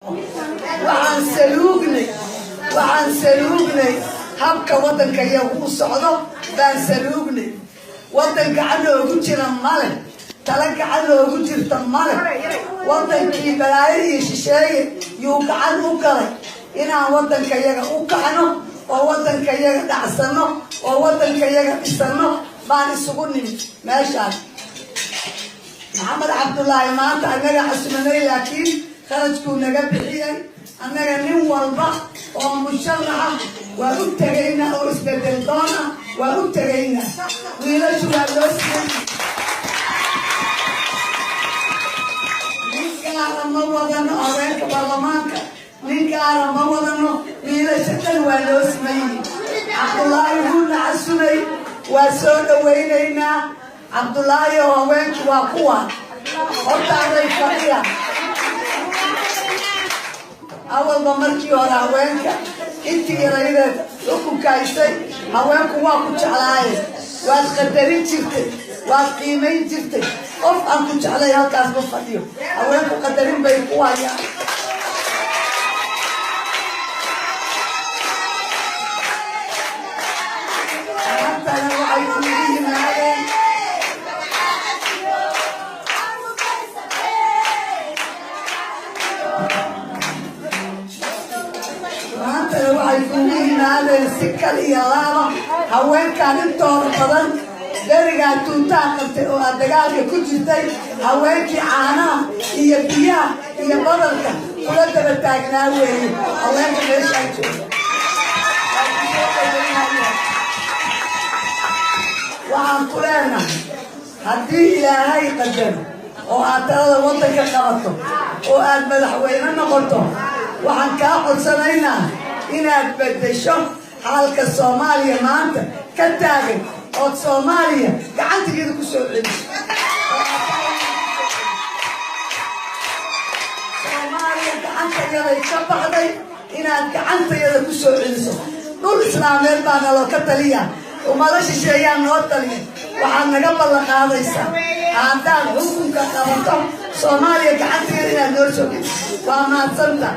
Waxaan saluugnay habka waddanka iyagu u socdo baan saluugnay. Waddan gacan noogu jira male, tala gacan noogu jirta male. Waddankii balaayo iyo shisheeye yuu gacan u galay. Inaan waddanka yaga u kacno oo waddanka yaga dhacsano oo waddanka yaga dhisano baan isugu nimid meeshaan. Maxamed Cabdullaahi maanta annaga casumanay, laakiin kharajkuu naga bixiyey. Annaga nin walba oo musharaxa waa u tegaynaa, oo isbedel doon ah waa u tegaynaa. Wiilashu waa loo siiyey. Nin gaara ma wadano. Haweenka baarlamaanka nin gaara ma wadano. Wiilasha dhan waa loo simayihi. Cabdullaahi wuuna casumay, waa soo dhawaynaynaa. Cabdullaahi oo haweenki waa kuwa hortaaday fadhiya. Awalba markii hore haweenka intii yaraydeed xukunka haysay, haweenku waa ku jeclaayeen, waad qadarin jirtay, waad qiimayn jirtay. Qof aan ku jeclay halkaas ma fadhiyo. Haweenku qadarin bay ku hayaan. Maantana waxay kugu yimaadeen. Maantana waxay kugu yimaadeen si kal iyo laaba. Haweenkaan intooda badan berigaa tuuntaa qabtay oo aad dagaalka ku jirtay, haweenkii caanaha iyo biyaha iyo badalka kula daba taagnaa weeye. Haweenka meeshaa jooga waa ku soo dhaweynayaan. Waxaan ku leenahay, haddii Ilaahay qadaro oo aad talada waddanka qabato oo aad madaxweyne noqoto, waxaan kaa codsanaynaa inaad beddesho xaalka Soomaaliya maanta ka taagan, ood Soomaaliya gacantigeeda ku soo celiso. Soomaaliya gacantayaday ka baxday, inaad gacantayada ku soo celiso. Dhul islaameed baa naloo ka taliya, umado shisheeyaa noo taliya. Waxaad naga ballan qaadaysaa, haddaad xukunka qabato, Soomaaliya gacanteeda inaad noo soo geliso. Waa mahadsanta.